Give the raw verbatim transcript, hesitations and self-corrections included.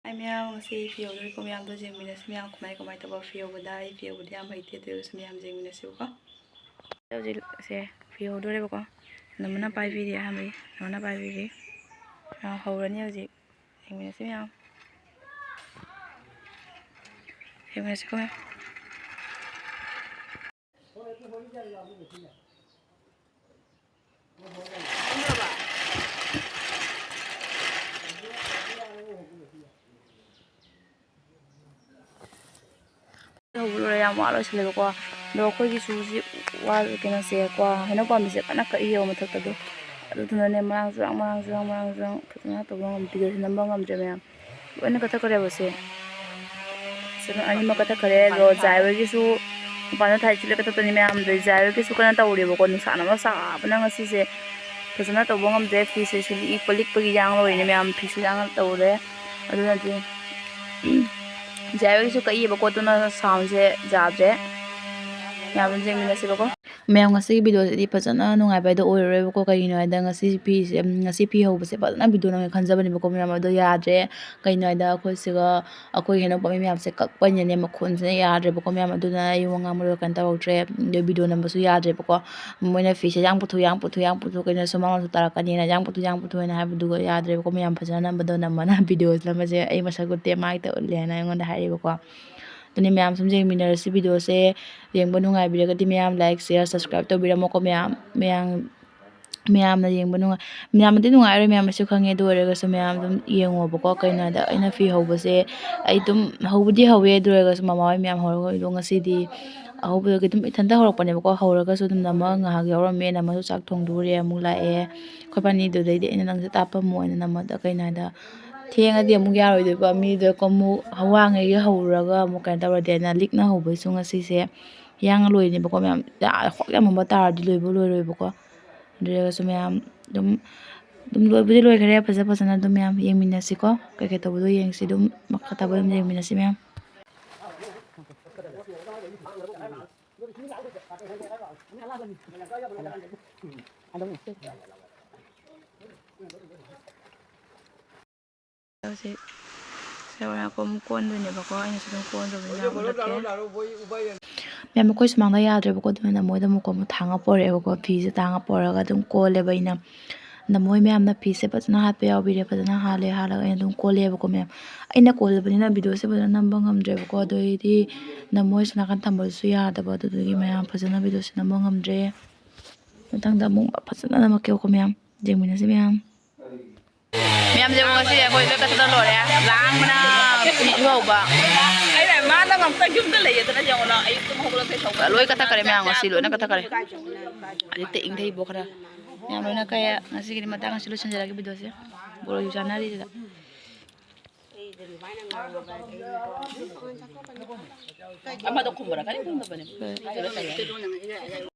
ꯑꯩ ꯃꯌꯥꯝ ꯉꯁꯤ ꯐꯤ ꯍꯧꯗꯣꯔꯤꯀꯣ, ꯃꯌꯥꯝꯗꯣ ꯌꯦꯡꯃꯤꯟꯅꯁꯤ꯫ ꯃꯌꯥꯝ ꯀꯃꯥꯏ ꯀꯃꯥꯏ ꯇꯧꯕ ꯐꯤ ꯍꯧꯕꯗ꯫ ꯑꯩ ꯐꯤ ꯍꯧꯕꯗꯤ ꯌꯥꯝ ꯍꯩꯇꯦ, ꯑꯗꯨ ꯑꯣꯏꯔꯁꯨ ꯃꯌꯥꯝ ꯌꯦꯡꯃꯤꯟꯅꯁꯤꯕꯀꯣ꯫ ꯍꯧꯖꯤꯛꯁꯦ ꯐꯤ ꯍꯧꯗꯣꯔꯦꯕꯀꯣ꯫ ꯅꯝꯃꯅ ꯄꯥꯏꯕꯤꯔꯤ ꯑꯍꯥꯟꯕꯒꯤ꯫ ꯅꯝꯃꯅ ꯄꯥꯏꯕꯤꯔꯤ꯫ ꯑ, ꯍꯧꯔꯅꯤ ꯍꯧꯖꯤꯛ꯫ ꯌꯦꯡꯃꯤꯟꯅꯁꯤ ꯃꯌꯥꯝ꯫ ꯌꯦꯡꯃꯤꯟꯅꯁꯤꯀꯣ ꯃꯌꯥꯝ꯫ ꯍꯧꯕ ꯂꯣꯏꯔꯦ, ꯌꯥꯝ ꯋꯥ ꯂꯣꯏꯁꯤꯜꯂꯦꯕꯀꯣ꯫ ꯑꯗꯣ ꯑꯩꯈꯣꯏꯒꯤꯁꯨ ꯍꯧꯖꯤꯛ ꯋꯥ, ꯀꯩꯅꯣꯁꯦ ꯀꯣ, ꯍꯩꯅꯧ ꯄꯥꯝꯕꯤꯁꯦ ꯀꯟꯅ ꯀꯛꯏꯌꯦꯕ ꯃꯊꯛꯇ꯫ ꯑꯗꯣ ꯑꯗꯨꯗꯨꯅꯅꯦ ꯃꯔꯥꯡ ꯆꯨꯔꯥꯡ, ꯃꯔꯥꯡ ꯆꯨꯔꯥꯡ, ꯃꯔꯥꯡ ꯆꯨꯔꯥꯡ ꯐꯖꯅ ꯇꯧꯕ ꯉꯝꯗꯦ, ꯚꯤꯗꯤꯑꯣꯁꯦ ꯅꯝꯕ ꯉꯝꯗ꯭ꯔꯦ ꯃꯌꯥꯝ꯫ ꯂꯣꯏꯅ ꯀꯛꯊꯠꯈ꯭ꯔꯦꯕ ꯁꯦ꯫ ꯁꯤꯅ ꯑꯅꯤꯃꯛ ꯀꯛꯊꯠꯈ꯭ꯔꯦ꯫ ꯑꯗꯣ ꯖꯥꯏ ꯍꯣꯏꯒꯤꯁꯨ ꯃꯄꯥꯟꯗ ꯊꯥꯏꯁꯤ ꯂꯣꯏ ꯀꯛꯊꯠꯄꯅꯤ ꯃꯌꯥꯝ꯫ ꯑꯗꯩ ꯖꯥꯏ ꯍꯣꯏꯒꯤꯁꯨ ꯀꯟꯅ ꯇꯧꯔꯤꯕꯀꯣ꯫ ꯅꯨꯡꯁꯥꯅ ꯃꯔꯣꯜ ꯁꯥꯕꯅ ꯉꯁꯤꯁꯦ ꯐꯖꯅ ꯇꯧꯕ ꯉꯝꯗ꯭ꯔꯦ꯫ ꯐꯤꯁꯦ ꯁꯨ ꯂꯤꯛꯄ ꯂꯤꯛꯄꯒꯤ ꯌꯥꯡ ꯂꯣꯏꯔꯤꯅꯦ ꯃꯌꯥꯝ꯫ ꯐꯤꯁꯨ ꯌꯥꯡꯅ ꯇꯧꯔꯦ꯫ ꯑꯗꯨꯅꯗꯤ ꯖꯥꯏ ꯍꯣꯏꯒꯤꯁꯨ ꯀꯛꯏꯌꯦꯕꯀꯣ꯫ ꯑꯗꯨꯅ ꯁꯥꯎꯟꯁꯦ ꯌꯥꯗ꯭ꯔꯦ꯫ ꯃꯌꯥꯝ ꯑꯗꯨꯝ ꯌꯦꯡꯃꯤꯟꯅꯁꯦꯕꯀꯣ꯫ ꯃꯌꯥꯝ, ꯉꯁꯤꯒꯤ ꯚꯤꯗꯤꯑꯣꯁꯤꯗꯤ ꯐꯖꯅ ꯅꯨꯡꯉꯥꯏꯕ ꯍꯥꯏꯗꯣ ꯑꯣꯏꯔꯔꯣꯏꯕꯀꯣ꯫ ꯀꯩꯒꯤꯅꯣ ꯍꯥꯏꯗ ꯉꯁꯤ ꯐꯤꯁꯦ, ꯉꯁꯤ ꯐꯤ ꯍꯧꯕꯁꯦ ꯐꯖꯅ ꯚꯤꯗꯤꯑꯣ ꯅꯝꯒꯦ ꯈꯟꯖꯕꯅꯦꯕꯀꯣ ꯃꯌꯥꯝ, ꯑꯗꯣ ꯌꯥꯗ꯭ꯔꯦ꯫ ꯀꯩꯅꯣ ꯍꯥꯏꯗ ꯑꯩꯈꯣꯏ ꯁꯤꯒ, ꯑꯩꯈꯣꯏ ꯍꯩꯅꯧ ꯄꯥꯝꯕꯤ ꯃꯌꯥꯝꯁꯦ ꯀꯛꯄꯅꯤꯅꯅꯦ ꯃꯈꯣꯟꯁꯤꯅ ꯌꯥꯗ꯭ꯔꯦꯕꯀꯣ ꯃꯌꯥꯝ꯫ ꯑꯗꯨꯅ ꯑꯩ ꯋꯥ ꯉꯥꯡꯕꯗꯣ ꯀꯩꯅꯣ ꯇꯧꯔꯛꯇ꯭ꯔꯦ꯫ ꯑꯗꯩ ꯚꯤꯗꯤꯑꯣ ꯅꯝꯕꯁꯨ ꯌꯥꯗ꯭ꯔꯦꯕꯀꯣ꯫ ꯃꯣꯏꯅ ꯐꯤꯁꯦ ꯌꯥꯡ ꯄꯨꯊꯣꯛ, ꯌꯥꯡ ꯄꯨꯊꯣꯛ, ꯌꯥꯡ ꯄꯨꯊꯣꯛ, ꯀꯩꯅꯣ ꯁꯨꯃꯥꯡꯂꯣꯝꯗ ꯇꯥꯔꯛꯀꯅꯤꯅ ꯌꯥꯡ ꯄꯨꯊꯣꯛ, ꯌꯥꯡ ꯄꯨꯊꯣꯛ ꯍꯥꯏꯅ ꯍꯥꯏꯕꯗꯨꯒ ꯌꯥꯗ꯭ꯔꯦꯕꯀꯣ ꯃꯌꯥꯝ꯫ ꯐꯖꯅ ꯅꯝꯕꯗꯣ ꯅꯝꯃꯅ ꯚꯤꯗꯤꯑꯣ ꯅꯝꯕꯁꯦ ꯑꯩ ꯃꯁꯛ ꯎꯠꯇꯦ, ꯃꯥꯏ ꯈꯛꯇ ꯎꯠꯂꯦ ꯍꯥꯏꯅ ꯑꯩꯉꯣꯟꯗ ꯍꯥꯏꯔꯛꯑꯦꯕꯀꯣ꯫ ꯑꯗꯨꯅꯤ ꯃꯌꯥꯝ ꯁꯨꯝ ꯌꯦꯡꯃꯤꯟꯅꯔꯁꯤ ꯚꯤꯗꯤꯑꯣꯁꯦ꯫ ꯌꯦꯡꯕ ꯅꯨꯡꯉꯥꯏꯕꯤꯔꯒꯗꯤ ꯃꯌꯥꯝ like, share, subscribe ꯇꯧꯕꯤꯔꯝꯃꯣꯀꯣ ꯃꯌꯥꯝ꯫ ꯃꯌꯥꯝ, ꯃꯌꯥꯝꯅ ꯌꯦꯡꯕ ꯅꯨꯡꯉꯥꯏ, ꯃꯌꯥꯝꯅꯗꯤ ꯅꯨꯡꯉꯥꯏꯔꯣꯏ ꯃꯌꯥꯝ, ꯑꯩꯁꯨ ꯈꯪꯉꯦ꯫ ꯑꯗꯨ ꯑꯣꯏꯔꯒꯁꯨ ꯃꯌꯥꯝ ꯑꯗꯨꯝ ꯌꯦꯡꯉꯣꯕꯀꯣ꯫ ꯀꯩꯅꯣ ꯍꯥꯏꯗ ꯑꯩꯅ ꯐꯤ ꯍꯧꯕꯁꯦ ꯑꯩ ꯑꯗꯨꯝ ꯍꯧꯕꯗꯤ ꯍꯧꯋꯦ, ꯑꯗꯨ ꯑꯣꯏꯔꯒꯁꯨ ꯃꯃꯥ ꯍꯣꯏ ꯃꯌꯥꯝ ꯍꯧꯔꯒ ꯑꯗꯣ ꯉꯁꯤꯗꯤ ꯑꯍꯧꯕꯗꯒꯤ ꯑꯗꯨꯝ ꯏꯊꯟꯇ ꯍꯧꯔꯛꯄꯅꯦꯕꯀꯣ꯫ ꯍꯧꯔꯒꯁꯨ ꯑꯗꯨꯝ ꯅꯝꯃꯒ ꯉꯥꯏꯍꯥꯛ ꯌꯥꯎꯔꯝꯃꯦ꯫ ꯅꯝꯃꯁꯨ ꯆꯥꯛ ꯊꯣꯡꯗꯣꯔꯦ ꯑꯃꯨꯛ ꯂꯥꯛꯑꯦ꯫ ꯑꯩꯈꯣꯏ ꯄꯥꯅꯤꯗꯨꯗꯩꯗꯤ ꯑꯩꯅ ꯅꯪꯁꯦ ꯇꯥꯞꯄꯝꯃꯣ ꯍꯥꯏꯅ ꯅꯝꯃꯗ ꯀꯩꯅꯣ ꯍꯥꯏꯗ ꯊꯦꯡꯉꯗꯤ ꯑꯃꯨꯛ ꯌꯥꯔꯣꯏꯗꯣꯏꯕ꯫ ꯃꯤꯗꯣ ꯑꯃꯨꯛ ꯋꯥꯉꯩꯒꯤ ꯍꯧꯔꯨꯔꯒ ꯑꯃꯨꯛ ꯀꯩꯅꯣ ꯇꯧꯔꯗꯤꯅ ꯂꯤꯛꯅ ꯍꯧꯕꯩꯁꯨ ꯉꯁꯤꯁꯦ ꯌꯥꯡꯉ ꯂꯣꯏꯅꯦꯕꯀꯣ ꯃꯌꯥꯝ꯫ ꯌꯥ-, ꯍꯣꯛ ꯌꯥꯝꯃꯝꯕ ꯇꯥꯔꯗꯤ ꯂꯣꯏꯕ ꯂꯣꯏꯔꯣꯏꯕꯀꯣ꯫ ꯑꯗꯨ ꯑꯣꯏꯔꯒꯁꯨ ꯃꯌꯥꯝ ꯑꯗꯨꯝ, ꯑꯗꯨꯝ ꯂꯣꯏꯕꯨꯗꯤ ꯂꯣꯏꯈꯔꯦ꯫ ꯐꯖ ꯐꯖꯅ ꯑꯗꯨꯝ ꯃꯌꯥꯝ ꯌꯦꯡꯃꯤꯟꯅꯁꯤꯀꯣ꯫ ꯀꯩꯀꯩ ꯇꯧꯕꯗꯣ ꯌꯦꯡꯁꯤ ꯑꯗꯨꯝ ꯃꯈꯥ ꯇꯥꯕ ꯑꯗꯨꯝ ꯌꯦꯡꯃꯤꯟꯅꯁꯤ ꯃꯌꯥꯝ꯫ ꯍꯧꯖꯤꯛ ꯂꯧꯔꯒ ꯑꯃꯨꯛ ꯀꯣꯟꯗꯣꯏꯅꯦꯕꯀꯣ꯫ ꯑꯩꯅꯁꯨ ꯑꯗꯨꯝ ꯀꯣꯟꯗꯕꯅꯤꯅ ꯌꯥꯝ ꯎꯠꯂꯛꯀꯦ꯫ ꯃꯌꯥꯝ, ꯑꯩꯈꯣꯏ ꯁꯨꯃꯥꯡꯗ ꯌꯥꯗ꯭ꯔꯦꯕꯀꯣ, ꯑꯗꯨꯅ ꯃꯣꯏꯗ ꯑꯃꯨꯛꯀꯣ ꯑꯃꯨꯛ ꯊꯥꯡꯉ ꯄꯣꯔꯛꯑꯦꯕꯀꯣ꯫ ꯐꯤꯁꯦ ꯊꯥꯡꯉ ꯄꯣꯔꯛꯑꯒ ꯑꯗꯨꯝ ꯀꯣꯜꯂꯦꯕ ꯑꯩꯅ꯫ ꯅꯃꯣꯏ ꯃꯌꯥꯝꯅ ꯐꯤꯁꯦ ꯐꯖꯅ ꯍꯥꯠꯄ ꯌꯥꯎꯕꯤꯔꯦ꯫ ꯐꯖꯅ ꯍꯥꯜꯂꯦ, ꯍꯥꯜꯂꯒ ꯑꯩꯅ ꯑꯗꯨꯝ ꯀꯣꯜꯂꯦꯕꯀꯣ ꯃꯌꯥꯝ꯫ ꯑꯩꯅ ꯀꯣꯜꯂꯕꯅꯤꯅ ꯚꯤꯗꯤꯑꯣꯁꯦ ꯐꯖꯅ ꯅꯝꯕ ꯉꯝꯗ꯭ꯔꯦꯕꯀꯣ꯫ ꯑꯗꯨ ꯑꯣꯏꯗꯤ ꯅꯃꯣꯏ ꯁꯣꯝ ꯅꯥꯀꯟ ꯊꯝꯕꯗꯨꯁꯨ ꯌꯥꯗꯕ, ꯑꯗꯨꯗꯨꯒꯤ ꯃꯌꯥꯝ ꯐꯖꯅ ꯚꯤꯗꯤꯑꯣꯁꯦ ꯅꯝꯕ ꯉꯝꯗ꯭ꯔꯦ꯫ ꯃꯊꯪꯗ ꯑꯃꯨꯛ ꯐꯖꯅ ꯅꯝꯃꯛꯀꯦꯕꯀꯣ ꯃꯌꯥꯝ꯫ ꯌꯦꯡꯃꯤꯟꯅꯁꯤ ꯃꯌꯥꯝ꯫ ꯃꯌꯥꯝꯁꯦ ꯉꯁꯤ ꯑꯩꯈꯣꯏ ꯂꯣꯏ ꯀꯠꯊꯠꯂ ꯂꯣꯏꯔꯦ꯫ ꯂꯥꯡꯕꯅ ꯐꯤꯁꯨ ꯍꯧꯕ꯫ ꯑꯩꯅ ꯃꯥꯅ ꯑꯝꯇ ꯌꯨꯝꯗ ꯂꯩꯌꯦꯗꯅ ꯌꯦꯡꯉꯣ ꯅꯪ꯫ ꯑꯌꯨꯛꯇ ꯍꯧꯒꯠꯂꯒ ꯀꯩ ꯇꯧꯕ? ꯂꯣꯏ ꯀꯠꯊꯠꯈꯔꯦ ꯃꯌꯥꯝ ꯉꯁꯤ, ꯂꯣꯏꯅ ꯀꯠꯊꯠꯈꯔꯦ꯫ ꯍꯧꯖꯤꯛꯇꯤ ꯏꯪꯊꯩꯕꯣ ꯈꯔ꯫ ꯃꯌꯥꯝ ꯂꯣꯏꯅ ꯀꯩ ꯉꯁꯤꯒꯤꯗꯤ ꯃꯇꯥꯡ ꯑꯁꯤ ꯂꯣꯏꯁꯤꯟꯖꯔꯒꯦ ꯚꯤꯗꯤꯑꯣꯁꯦ꯫ ꯕꯣꯔꯣꯁꯨ ꯆꯥꯅꯔꯤꯁꯤꯗ꯫ ꯑꯃꯗꯣ ꯈꯨꯝꯕ꯭ꯔꯥ? ꯀꯔꯤꯝ ꯈꯨꯝꯗꯕꯅꯦ꯫ ꯍꯣꯏ꯫